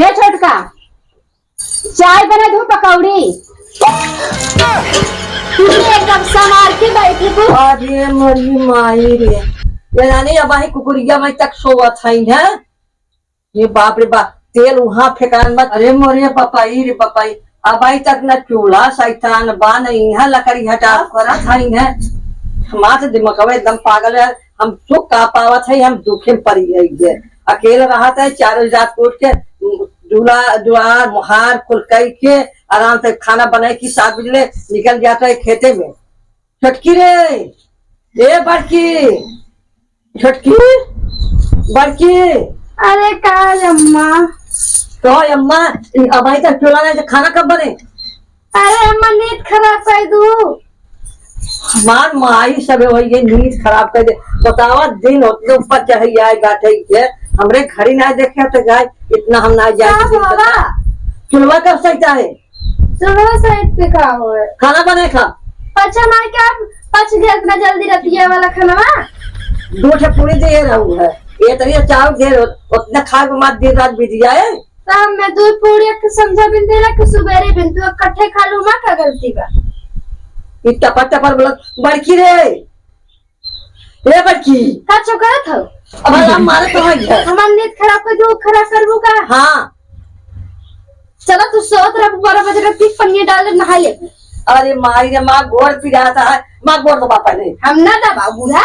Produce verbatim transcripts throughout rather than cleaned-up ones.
हे छोटका, चाय बना दो, पकौड़ी। तू एकदम संभाल के बैठी तू। अरे मोरी माई रे, ये रानी अबहीं कुकुरिया मइँ तक सोवत हइन, हैं? ये बाप रे बाप, तेल उहाँ फेंकान मत। अरे मोरे बपाई रे बपाई, अबहीं तक न चूल्हा सैतान बा, न इहाँ लकड़ी हटाव करत हइन, हैं? हमार तो दिमगवा एकदम पागल है। हम सुख का पावत है, हम दुखे में पड़ी है ये। अकेल रहत है, चारों जात कूट के, दूल्हा, दुआर, मुहार, कुल कई के, आराम से खाना बनाई के सात बजे ले निकल जात है खेते में। छोटकी रे, ए बड़की, छोटकी, बड़की। अरे का अम्मा? तो अम्मा, अबहीं तक चूल्हा नहीं तो खाना कब बने? अरे अम्मा, नींद खराब कर दू। हमार माई सबे वही ये नींद खराब कर दे। बतावा, दिन होते ऊपर चढ़ जाए बैठे के, हमरे घड़ी ना देखे तो जाए, इतना हम ना जाए का दिन बाबा? तक। चुलवा कब सही चाहे? चुलवा सही पे का होए? खाना बने खा। पचा ना क्या, पच गया इतना जल्दी रतिया वाला खाना? दो ठे पूरी दे रहू है, ये तरिया चावल दे रहो, उतना खा के मार दिन रात बीत जाए। शाम में दो पूरी एक संझा बिन देला कि सुबेरे बिन, तू इकट्ठे खा लू, माँ का गलती बा? ई टपर टपर बोलत, बड़की रे, ए बड़की। का चौकरत हो? अब हम मारे तो है घर। हमार नींद खराब कर दू, खराब करबू का? हाँ। चला तू सोत रह, बारह बजे तक पनिया डाल दे, नहा ले। अरे माई रे माँ, गोड़ पिरात है, माँ गोड़ दबा पहले। हम ना दबाओ बूढ़ा,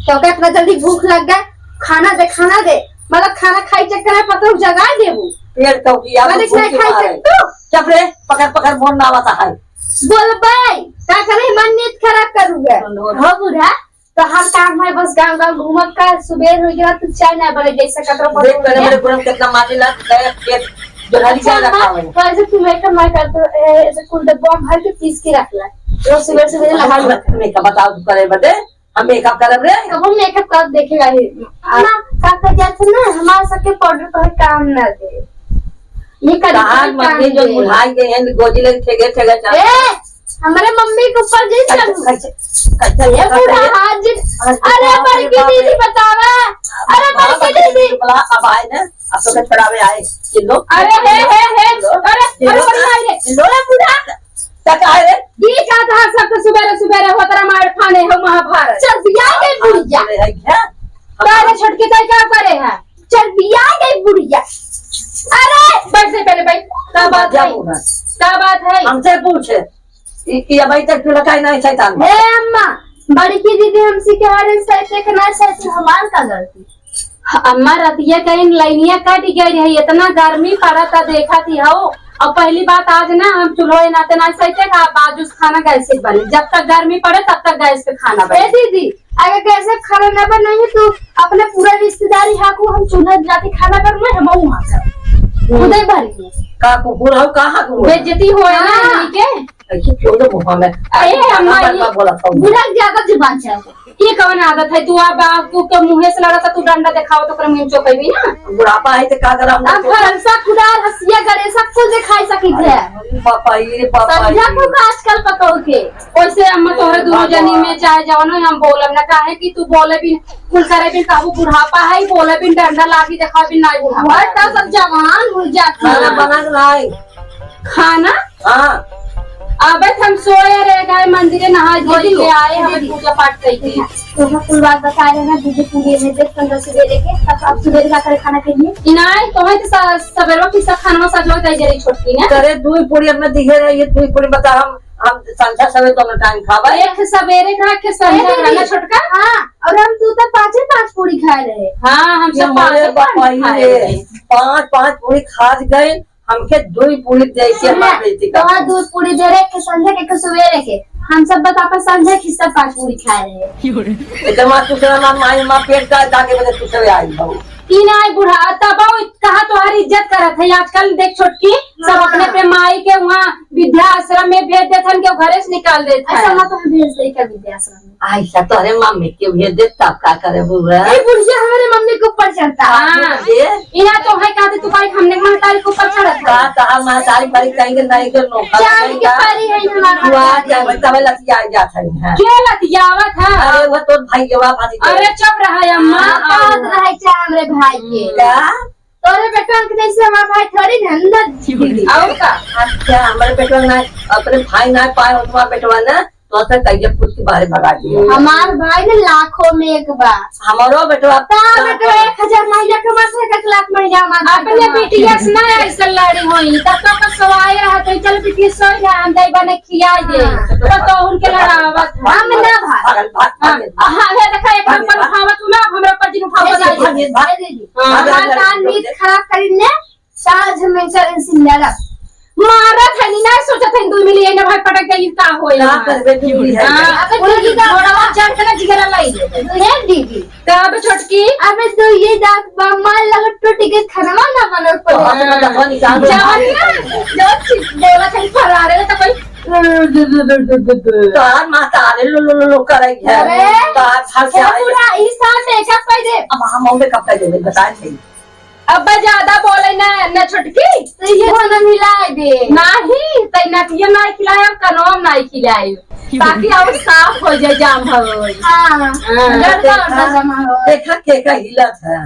तो का इतना जल्दी भूख लग गए? खाना दे, खाना दे, मतलब खाना खाई चक्कर में पतोह जगा देबू। पेट तो किया, मालिक भूख नहीं खाई मारे। सकतू? चुप रे, पकड़ पकड़ बोल ना आवता है। बोलबे, का करे मन नींद खराब करूँगा। सुन लो। हो बूढ़ा, तो हम काम है बस गाँव गाँव घूमब का, सुबेर हो गया तू चाय ना बने जैसे कतरो देख पकड़ मेरे, के। मेरे बुढ़ा कितना माटी ला गया, पेट जो ढाली अच्छा, जाए अम्मा, रखा है। तो ऐसे तू मेकअप ना कर, तो ए, ऐसे कुल डब्बा में भर के पीस के रख ले। रोज सुबह सुबह नहा ले। मेकअप बताओ तू करे बदे। हम मेकअप करब रे। अब हम मेकअप कब देखेगा ही? आ, ना, का कह जात है ना, हमारे सबके पाउडर पर काम ना दे। ये कर कहाँ काम मम्मी जो दे। बुढ़ाई गए हैं, गोजी लगे ठेके ठेके चल। ए, हमारे मम्मी के ऊपर जी कैसे, चढ़ू। कैसे, कैसे, ये कैसे, बूढ़ा कैसे? हाथ जी। अरे, अरे, बाप रे, बड़की बाप रे। दीदी बतावा। अरे, हाँ, बड़की बड़की दीदी। दीदी बोला, अब आए ना, अब तो मैं छुड़ावे आए। ये लो। अरे, हे, हे, हे। ये लो। अरे, ये अरे, लो। बड़ी माई रे। ये लो। अरे, बूढ़ा। का कहा रे? ई का कहा सबके सुबेरे सुबेरे होत रामायण फाने हो महाभारत। चल बिया गई बुढ़िया। अरे है क्या? का रे छोटकी ताई का करे है? चल बिया गई बुढ़िया। अरे बैठ से पहले बैठ। का बात है? का बात है? हमसे पूछे। ई, ई अबहीं तक चूल्हा काहे नहीं सैतान? हे अम्मा, बड़की दीदी हमसे कह रहे सैते के ना सैते, हमार का गलती? अम्मा, रतिया कहीं लाइनिया कट गई रही, इतना गर्मी पड़त देखा थी हो। और पहली बात आज ना हम चूल्हो नाते ना सैते का, बाजू से खाना गैस से बने, जब तक गर्मी पड़े तब तक गैस पे खाना बने। ए दीदी, अगर गैस पे खाना ना बनाई तो अपने पूरा रिश्तेदारी हाँ को हम चूल्हा जाके खाना बनवाए, हम वहाँ का उदय भर के। का कुकुर हो, कहाँ कुकुर? बेइज्जती होए ना हाँ। हमनी के। ऐसे क्यों तो मुँह में? अरे अम्मा, ये बोला था। बुढ़ा ज्यादा जुबान चलाओ। ये कवन आदत है? तू आ बाप, तू के मुँहे से लड़ा था, तू डंडा दिखाओ तो ओकरे मुँह में चोकैबी ना। बुढ़ापा है तो का करब? अब फरसा, कुदार, हसिया, गड़े सब कुछ दिखाई सकी थे। अरे बापा, ये बापा, संझा ये। को का आजकल पतोह के। वैसे अम्मा तोहरे दोनों जनी में चाहे जवन हो, हम बोलब ना, काहे कि तू बोले बिन, कुल करे बिन, काबू बुढ़ापा है, बोले बिन, डंडा लागी, देखा बिन, नाई बुढ़ापा। वह तो सब जवान हो जाती खाना है। बना के लाई। खाना? हाँ। अबे तो हम सोए रह गए, मंदिरे नहा धो के ले आए, हमें पूजा पाठ कई के। तो हम कुल बात बता रहे हैं, दीदी पूरी में देख, पंद्रह सौ दे देके, तब आप सुबह का करे खाना के लिए? नहीं, तो है तो स-, सबेरवा किस्सा खाना सब लोग दे जरी छोटकी ना। करे दू ही पूरी अपने दिहे रहे, ये दू ही पूरी बता, हम, हम संझा सवेरे दोनों टाइम खावा। एक सवेरे का, एक संझा ए दीदी। खाना छोटका। हाँ, और हम तू तो पाँचे पाँच पूरी खाए रहे। हाँ, हम ये सब हमारे पाँचे पाँच बापा ही खाए रे, रहे। पाँच, पाँच पूरी खा गए। हमके दुई पूरी दे के सुन हमार ले, बेइज्जती तोहार करत। दुई पूरी दे रहे, एक संझा के, एक सुबेरे के। हम सब बस आपन संझा के हिस्सा पाँच पूरी खाए रहे। एकर माँ तू से हमार माई, हमार पेट का, का के बजे तू से आई बाबू। ई ना आई बूढ़ा, तब आओ, कहाँ तोहार इज्जत करत है आजकल? देख छोटकी, सब हाँ। अपने अपने माई के वहाँ वृद्धाश्रम में भेज देत हन, के घरे से निकाल देत ऐसा हन। मत हम भेज दे का वृद्धाश्रम में। ऐसा तोहरे मम्मी के भेज दे, तब का करे बउआ? ए बुढ़िया हमारे मम्मी के ऊपर चढ़ता है। हाँ। ये? इहाँ तो है कहते तू भाई हमने महतारी के ऊपर चढ़त है। का तहार महतारी परी कहीं के नहीं के नौकर चांद नहीं के का? परी है हमार तू आ महतारी। जा, तबे लतिया जात है, हाँ। के लतियावत है? अरे वो तो भाई के बाप आदि के। अरे चुप रहा अम्मा। हाँ, कहत रहे चाहे हमरे भाई के। का? तोरे बेटवा के जैसे हमार भाई थोड़ी ना, ना दीदी। और का? अच्छा, हमारे बेटवा ना, अपने भाई ना पाए, तुम्हारा बेटवा ना, तो से कहिए पूछ के बाहर भगा दिए। हमार भाई ना लाखों में एक बा। हमारो बेटवा ता बेटवा एक हजार महीना कमात है, एक लाख महीना कमात है। अपने बिटिया से ना ऐसे लड़ी होई, तब तो का सवाए रहा, तो चल बिटिया सो जा, हम दई बने खिया दे। हाँ। तो, तो उनके लड़ावत है। हम ना भाई। भागल, भाग, हाँ, भाग। हाँ, ये देखा, एक भाग, अपन भाग। उठावत हूँ ना, हमरा पर दिन उठावत भाग, है। भाग, भाग। हाँ। भाग, भाग, हमार भाग, दान भाग। नीत खराब करी ने, साँझ में चल इनसे लड़ब। मारत है, नहीं, नहीं सोचत है, दो मिली, ये ना भाई पटक गई, का होए का ना। करबे, तू भी है। हाँ, अबे तू ही का घोड़वा चढ़ के ना जिगरा लाई दे। हे दीदी। का बे छोटकी? अबे तो ये दांत बा, मार लगा टूट के खनवा ना बनल तो पड़े। हाथ में दफा निकाल दे। जवन ना, जो चीज बोला था, फरारे तो कोई तोहार माता आवे लो, लो, लो, लो करे है। अरे, तोहार फंस ए जाए। पूरा ई साल makeup कर दे। अब हम makeup कर देबे, बता दे। अब ज्यादा बोले ना, ना छोटकी। तो ये खाना मिला दे। नाही, तै नकिया ना खिलाए, कनवा ना खिलाए। ताकि और साफ हो जाए, जाम हो। हाँ, हाँ। गर्दा देखा, उर्दा जमा हो। देखा के का हिलत है।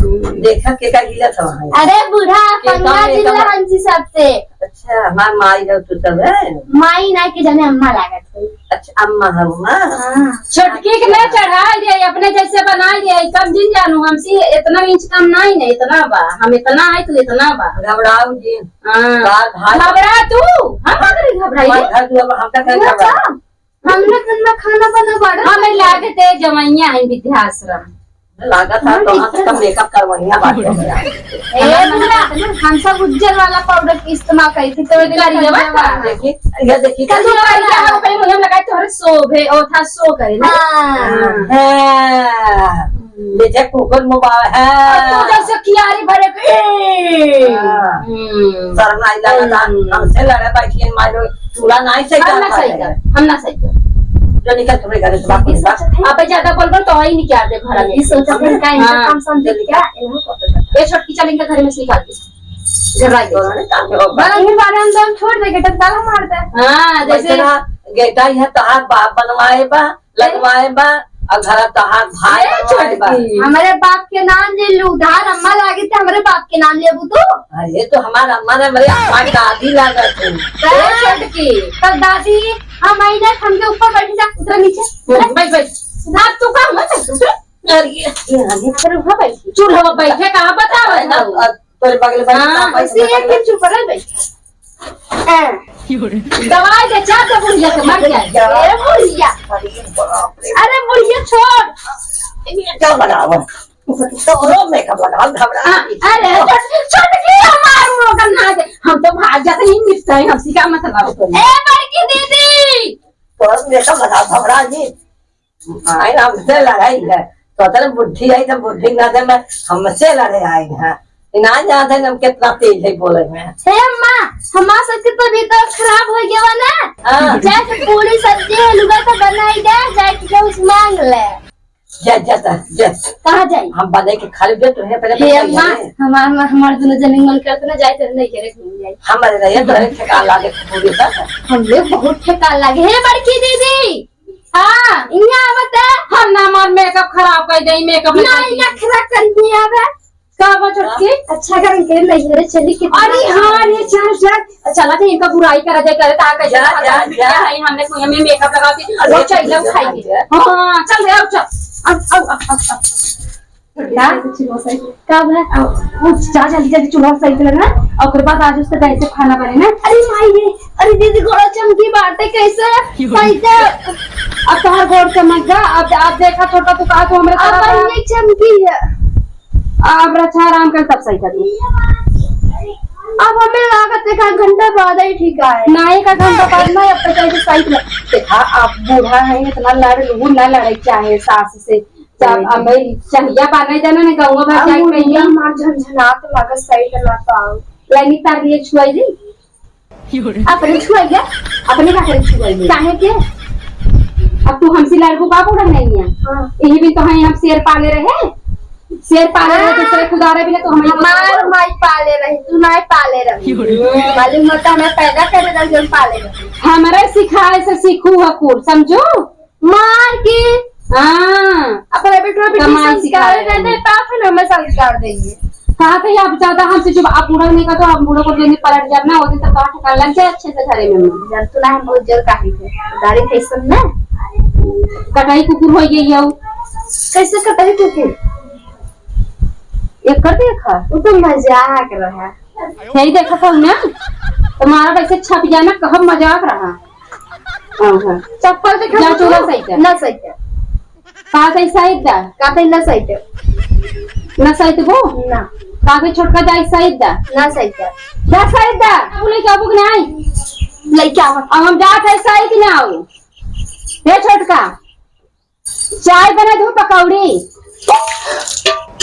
देखा के का हिलत है वहाँ। अरे बूढ़ा, के पंगा काम जिन एकदम रहन जी सबसे। अच्छा, हमार माई रहो तू सब है? माई ना के जाने अम्मा लागत है। अच्छा, अम्मा है वो माँ? हाँ। छोटकी के ना चढ़ाई दे, अपने जैसे बनाई दे, कम दिन जानू हमसे इतना इंच कम नहीं है, इतना बा, हम इतना है, तू इतना बा। घबराऊ जी। हाँ। बात भाई। घबरा तू? हम अगर घबराई? हमारे घर दुआर में हम तक नहीं अच्छा। घबराऊ। हमने तुम में खाना बना बाड़ा? हमें लागत है जवैया है वृद्धाश्रम। लागत है तो हम तो makeup करवैया बाटे। ए, पूरा हम सब उज्जर वाला पाउडर के इस्तेमाल करी थी, तो करी देवा का? देखी, ये देखी, कल तो करी क्या हो, पहले मुझे लगा तोहरे शो भे, ओ था शो करे ना। हाँ। हाँ। ये जे कुकुर मुबाव है। और तू जैसे कियारी भरे के। हाँ। हम्म। शर्म आई लगा था, हम्म। हमसे लड़े बैठी है, मारो। चूल्हा नाई सही हम ना कर सही पाए। कर, हम ना सही कर। जो निकल तुम्हें घर से बाहर ये निकल। सोचत है। अबे ज्यादा बोल बोल तो वही निकाल दे घर में। ये सोचत है, इनका, इनका हाँ। काम समझे क्या? इनको कर दे। ये छोटकी चल इनका घर में से निकाल दे। घर आ गया। तो ना काम के ऊपर। बड़ा ही बारे हम दम छोड़ दे, गेट ताला मार दे। हाँ, जैसे वैसे ना, गेटा यहाँ तहार बाप बनवाए बा, लगवाए बा, और घर तहार भाई ए, बनवाए बा। छोटकी। हमारे बाप के नाम ले लू, उधार अम्मा लागी थे, हमारे बाप के नाम लेबू तू? अरे, तो हमार अम्मा ने मेरे अम्मा की दादी लागत है। ए, छोटकी। तब दादी, हम आई ना, हमके ऊपर बैठ जा, उतरा नीचे। बैठ, बैठ। अब तू का हुआ, बैठ, उतर। अरे, ये आगे पर हुआ बैठ। चूल्हा पर बैठे, कहाँ बतावा अरे ना, तू? अब तोरे बगल में हाँ, बैठ। उसी एक दिन चुप रह बैठ। हाँ। दवाई दे, चार तो बुढ़िया के मर जाए। ए बुढ़िया। अरे बाप रे। अरे बुढ़िया छोड़। ये क्या लगावा? तोरो makeup लगाओ, घबरा हाँ, गई। अरे, छोट-, छोटकी हमार मुँह का ना दे। हम तो भाग जाते ही मिलते हैं, हमसे क्या मतलब है? ए, बड़की दीदी। तोरो makeup लगाओ, घबरा गई। आए, हमसे लड़ाई है। तो अतने बुद्धि आई, तो बुद्धि ना दे, मैं हमसे लड़े आई है। ना जानते हम कितना तेज है बोले में। हे अम्मा, हमार सबके तबीयत तो खराब हो गया ना। हाँ। जाए तो पूरी सब्जी हलवा तो बनाई दे, जाए तो कुछ मांग ले। जा, जा, जा, जा। कहाँ जाई? हम बने के खा लेबे, तोहे पहले हे बताई अम्मा, है। हमार, हमार दोनों जने मन करत ना जाए, तो नहीं करे घूम जाए। हमारे नहीं, तोहे ठेकान लागे पूरी सब। हमरे बहुत ठेकान लागे। हे बड़की दीदी, हाँ। इहाँ आवत है। हम ना हमार makeup खराब कर दे, makeup ना, लगा के। इहाँ खराब कर दिया बे। का बा छोटकी? अच्छा, अगर इनके नैहरे चली के अरे हाँ, अरे चल, चल। चला थे, इनका बुराई करा जाए, करे, ताकि जा, जा, जा। हमने कोई हमें makeup लगा के, अरे, वो चल, जा, खाएंगे। जा। हाँ, चल रे, आओ, चल। अब, अब, अब, अब, अब। का? का बा? अब, उठ, जा, जल्दी, जल्दी चूल्हा सही कर ना, और ओकर बाद आज उससे कैसे खाना बने ना। अरे माई रे, अरे दीदी, गोड़ा चमकी बाटे, कैसे सही कर? अब तोहर गोड़ चमक गा, अब, अब देखा छोटा, तू कहा तू हमरे अब तरफ आ। ये चमकी है। अब रक्षा आराम कर, तब सही कर दे। अब हमें लागत एक आध घंटा बाद ही ठीक है। ना, एक आध घंटा बाद ना, अब तो कहीं से सही कर। देखा, आप बूढ़ा है, इतना लड़ लू, ना लड़े चाहे सास से। जब हम्म। अब भाई चहिया पाने जाना ना, गाँव भर अब जाए मुड़िया कहीं। मार झनझनात लागत सही कर ना पाऊँ। लाइनी तार दिए छुआई जी। अपने छुआइया, अपने का करे छुआइया? काहे के? अब तू हमसे लड़बू का बोला नहीं है? हाँ। यही भी तो है, हम शेर पाले रहे, शेर पाले रहे, हाँ। दूसरे कुदारे भी ना तो हमें हमार माई पाले रही, तू नहीं पाले रही। मालूम होता हमें पैदा करे रही, हम पाले रही। हमारे सिखाए से सीखू है कुल, समझू? मार के। हाँ। अपने बेटवा बेटी कमाई संस्कार सिखाए रहते हैं, तो फिर हमें संस्कार देंगे। कहा थे आप ज्यादा हमसे चुप, आप बूढ़ा नहीं का तो आप बूढ़ा को लेने पलट जाब ना, वो दिन तक कहा ठिकाना लग जाए अच्छे से घरे में। जब तू ना हम बहुत जल्द काटी थे, गाड़ी थे सब ना। कटाई कुकुर हो गई है वो। कैसे कटाई कुकुर? एक कर देखा। वो तो मजाक रहा। यही देखा था ना, तुम्हारा वैसे छप जाना, कहब मजाक रहा। हाँ, हाँ। चप्पल देखा जा, तो चूड़ा सही कर। ना सही कर। का सही साइड दा? का सही ना सही कर। ना सही तो वो? ना। का सही छोटका जाए साइड दा? ना सही कर। जा साइड दा। बोले क्या बुक नहीं? लइका आवा। अब हम जात है साइड ना आओ। हे छोटका। चाय बना दो पकौड़ी।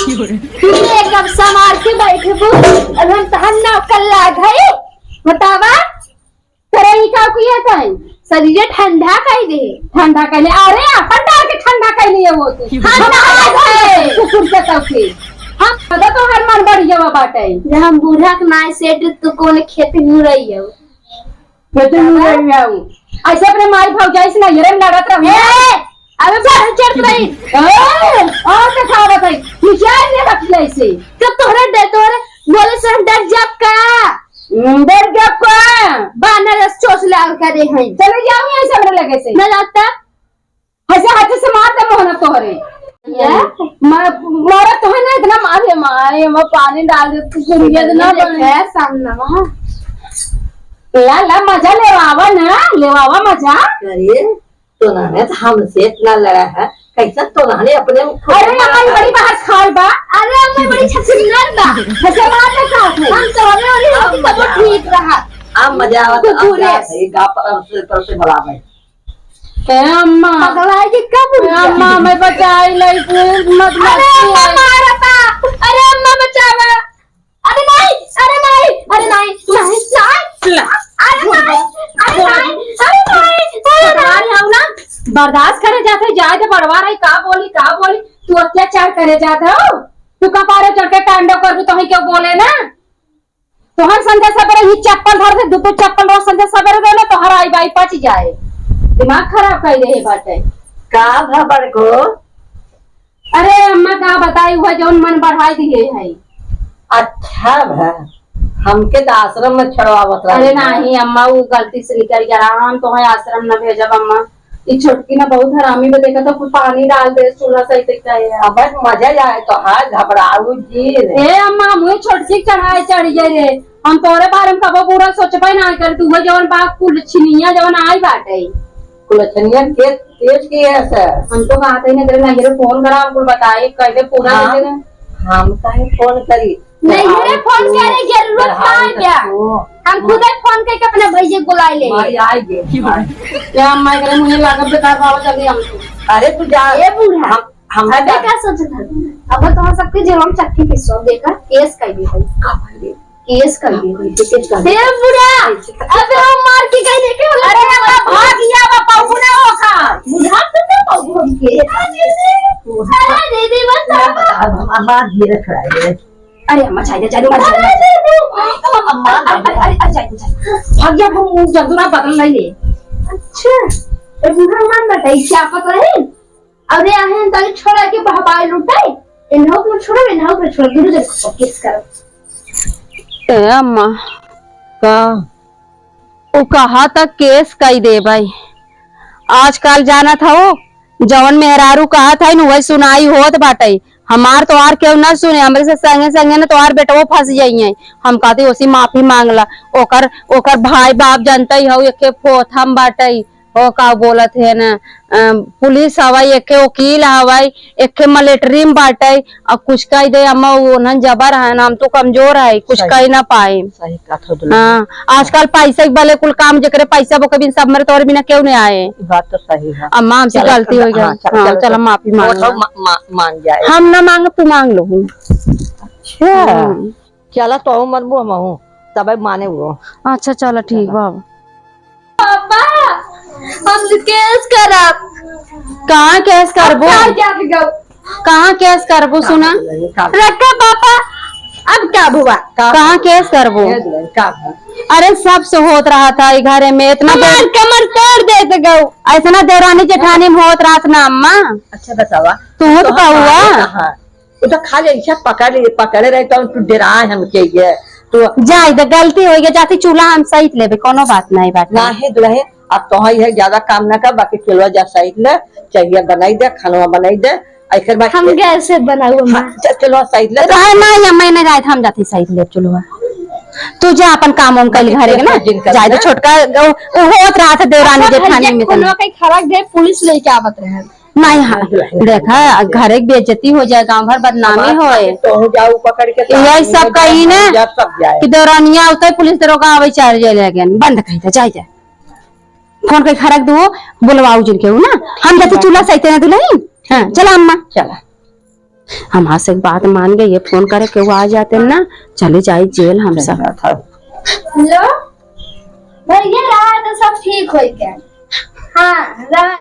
तू एक कप संभाल के बैठबू, अब हम तहन ना कल्ला गए। बतावा, तेरे ई का किया तैं? शरीर ठंडा कर दे। ठंडा कर ले। अरे, अपन डाल के ठंडा कर लिए वो तू। हम नहाए धोए। कुकुर के तौके। हम पता तो हर मन बढ़िया बाटे। जब हम बूढ़ा के नाय सेट तो कौन खेत में रही हो? खेते में रही हूँ। ऐसे अपने माई भौजाई से नैहरे में लड़त रहू। ए, अबे बाहर चढ़ रही। ए, और दिखावत है। निशान ये रख ले ऐसे। तो तोहरे डर, तोहरे बोले से हम डर जाब का? हम्म, डर जाब का? बानर रस चोच लाग करे हैं। चले जाओ यहाँ से हमरे लगे से। ना जाता। ऐसे हाथ से मार दे मोहना तोहरे। ये? म-, मारा तो है ना इतना मारे, मारे, मैं पानी डाल दे, तू कुरिया तो ना ये बने। है सामने वहाँ। ला, ला, मजा लेवावा ना, लेवावा मजा। अरे, तो ना है, तो हमसे इतना लड़ा है, कैसा तो ना है अपने में खुद अरे, मारा हमारी है। बड़ी बाहर खाल बा। अरे, हमारी बड़ी छछनर बा। ऐसे मार दे साथ में। हम तो हमें वाली हम होती तब मजा ठीक रहा। अब मजा आवत, अब कुकुर जा है। सही, गा पर से, पर से बड़ा भाई। ए अम्मा। पगलाई के का बोल ए अम्मा, मैं बचाई लाई, तू मत अरे अम्मा, मार। मारता। अरे अम्मा, बचावा। अरे नहीं, अरे नहीं, अरे नहीं, नहीं, नहीं। अरे नहीं, अरे नहीं, अरे नहीं। बर्दाश्त करे जाते, जाए तो बड़वा रही, का बोली, का बोली, तू अत्याचार करे जाते हो, तू कपारे चढ़ के तांडव करबू, तो ही क्यों बोले ना? तोहन संझा सबेरे ही चप्पल धर दे, दू ठो चप्पल रोज संझा सबेरे दे ना, तोहर आई बाई पच जाए। दिमाग खराब कर दे बाटे। का भा बड़को? अरे अम्मा का बताई, हुआ जौन मन बढ़ाई दिए है। अच्छा भा, हमके तो आश्रम में छोड़वावत रहे। अरे नहीं अम्मा, वो गलती से निकल गया रहा, हम तो है आश्रम न भेजब अम्मा। ई छोटकी ना बहुत हरामी बा, देखा तो कुल पानी डाल दे चूल्हा सही तरीका है। अब मजा आए तो हाय घबराऊ जी रे। ए अम्मा, हम वही छोटकी चढ़ाए चढ़ गए रे। हम तोरे बारे में कबो बुरा सोचबे ना कर, तू वो जवन बा कुलछनिया जवन आई बाटे। कुलछनिया के तेज की है सर? हम तो कहा थे ना तेरे नैहरे फोन करा, हम कुल बताए, कह दे पूरा हाँ, दे दे। हम काहे फोन करी? नहीं, मेरे फोन करे जरूरत ना है क्या? हम खुद ही फोन करके अपने भैया को बुला ले। माई आई गे। क्या माई करे, मुझे लागत बेकार बाबा, जल्दी हम। अरे तू जा। ए बूढ़ा। हम, हम अबे जा। क्या सोचत है? अब तो हम सबके जेब में चक्की पिसो, देखा, केस कर दी भाई। का भाई? केस कर दी भाई, केस कर दी। ए बूढ़ा, अबे हम मार के गए लेके वाला। अरे अब भाग गया, अब पाऊ ना होगा। बूढ़ा तो ना पाऊ हम के। अरे दीदी बस। मैं बता दूं, अब बात धीरे खड़ा है। अरे अम्मा, चाय दे, चाय दे, अम्मा, चाय दे। अरे, अरे, अरे, अरे, चाय दे, चाय दे। भाग गया, हम मुंह जल्दी ना बदल नहीं ले। अच्छा, ए बूढ़ा मान बताई, क्या पता है? अरे, आहे हम ताली छोड़ा के बहबाई लुटाई। इन्हों को छोड़ो, इन्हों को छोड़ो, दूर जाके किस करो। ए अम्मा, का? उ कहा त केस कई देबइ। आजकल जानत हउ, जवन मेहरारू कहत हइन, उहइ सुनाई होत बाटइ। हमार तोहार केहू न सुने, हमरे से संगे संगे न तोहार बेटवो फंस जइहइँ। हम कहती ओसी माफी माँग ला। ओकर, ओकर भाई बाप जनतइ हउ, एके फोथम बाटइ। हो का बोलत है न, अ, पुलिस हवइ, एके वकील हवइ, एके मिलिट्री में बाटइ, अब कुछ कहि दे अम्मा, उ ओनहन जबर है ना, हम तो कमजोर है, कुछ सही। कहि ना पाए। सही कहत हो दुल्हन। हाँ, आजकल पैसे के बले कुल काम, जेकरे पैसा बोके बिन सब मरे, तोरे बिना केहू नहीं आए। ई बात तो सही है। अम्मा, हमसे चलो, गलती चलो, हो गई। हाँ, चलो, हाँ, चलो, चलो, चलो। माफी मांग लो। मा-, मा-, मांग जाए। हम ना मांग, तू मांग लो। अच्छा। हम्म। चला तो हूँ मरबू हम हूँ, तबे माने वो। अच्छा चला ठीक बा। पापा, हम केस करब। कहाँ केस करबो? कहाँ केस करबो सुना? रखा पापा, अब का हुआ? कहाँ केस करबो? अरे सब से होत रहा था ई घरे में, इतना हमार कमर तोड़ देत गऊ। इतना देवरानी जेठानी में होत रहा था ना अम्मा। अच्छा बतावा। तू तो का हुआ? वो तो खाली ऐसा पकड़ ले, पकड़े रहे तो तू डराए हमके ये। तो जाए दे, गलती होइ गई, जाती चूल्हा हम सहित लेबे, कोनो बात नहीं बाटे। ना है दुल्हे, अब तो है ज्यादा काम ना कर, बाकी चूल्हा जा सहित ले, चहिया बनाई दे, खानवा बनाई दे, ऐसे बात हम के गैस से बनाऊ अम्मा। हाँ, चल, चलो, साइड ले। रहे ना, या मैं नहीं जाए, हम जाती साइड ले, चलो। तू जा अपन काम वाम कल घरे के ना। जिनका जाए तो ना। छोटका, वो, वो होत रहा था देवरानी सब जेठानी भैया में कोनो तनी। कहीं खराब दे, पुलिस लेके आवत रहे। नहीं, हाँ, देखा, घरे के बेइज्जती हो जाए, गाँव भर बदनामी अब होए। तो हो जाऊ पकड़ के यही साथ सब में कही जाए, ना जा सब जाए। कि देवरानिया उतर पुलिस दरोगा आवे चार जाए लगे, बंद कही था, जाए जाए। फोन कई खरक दो, बुलवाऊ जिनके हो ना, हम जाते चूल्हा सहिते ना दुल्हन। हाँ, चला अम्मा। चला। हमार से एक बात मान गए, ये फोन करे के वो आ जाते ना, चले जाए जेल हम सब। हेलो, भैया रहा तो सब ठीक होई के। हाँ, रहा।